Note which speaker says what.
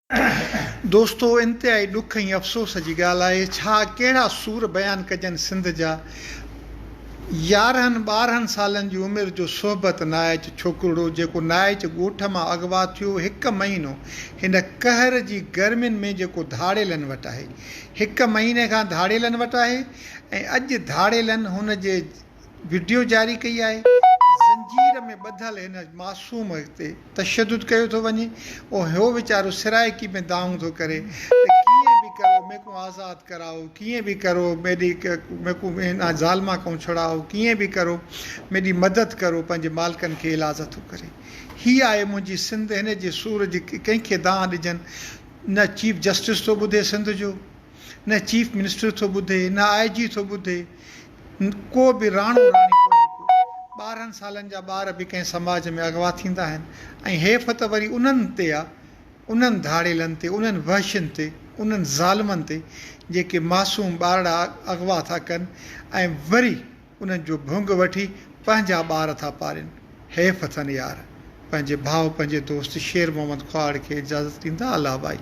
Speaker 1: دوستو انتهائي ڏک ۽ افسوس جي ڳالهه آهي ڇا ڪهڙا سور بيان ڪجن سنڌ جا يارهن ٻارهن سالن جي عمر جو صحبت نائچ ڇوڪرڙو جيڪو نائچ ڳوٺ مان اغوا ٿيو هڪ مهينو هن قهر جي گرمين ۾ جيڪو ڌاڙيلن وٽ آهي هڪ مهيني کان ڌاڙيلن وٽ آهي ۽ اڄ ڌاڙيلن هن جي وڊيو جاري ڪئي آهي، زنجير ۾ ٻڌل هن معصوم تي تشدد ڪيو ٿو وڃي ۽ هو ويچارو سرائيڪي ۾ دانهون ٿو ڪري ته ڪيئن به ڪرو ميڪون آزاد ڪرائو، ڪيئن به ڪرو ميڏي ميڪون هن ظالمان کان ڇڙائو، ڪيئن به ڪرو ميڏي مدد ڪرو پنهنجي مالڪن کي ايلاز ٿو ڪري. هي آهي منهنجي سنڌ هن جي سور جي ڪنهن کي دانهن ڏجن نه چيف جسٽس ٿو ٻڌي سنڌ جو. نه چيف منسٽر ٿو ٻڌي، نه آء جي ٿو ٻڌي، ڪو به راڻو راڻي ڪونهي ڪو. 12 سالن جا ٻار به ڪنهن سماج ۾ اغوا ٿيندا آهن ۽ حيف ته وري انهن تي آ، انهن ڌاڙيلن تي، انهن وحشين تي، انهن ظالمن تي جيڪي معصوم ٻارڙا اغوا ٿا ڪن ۽ وري انهن جو ڀونگ وٺي پنهنجا ٻار ٿا پارين. حيف اٿن يار. پنهنجي ڀاء پنهنجي دوست شير محمد کهاڙ کي اجازت ڏيندا الله ٻائي.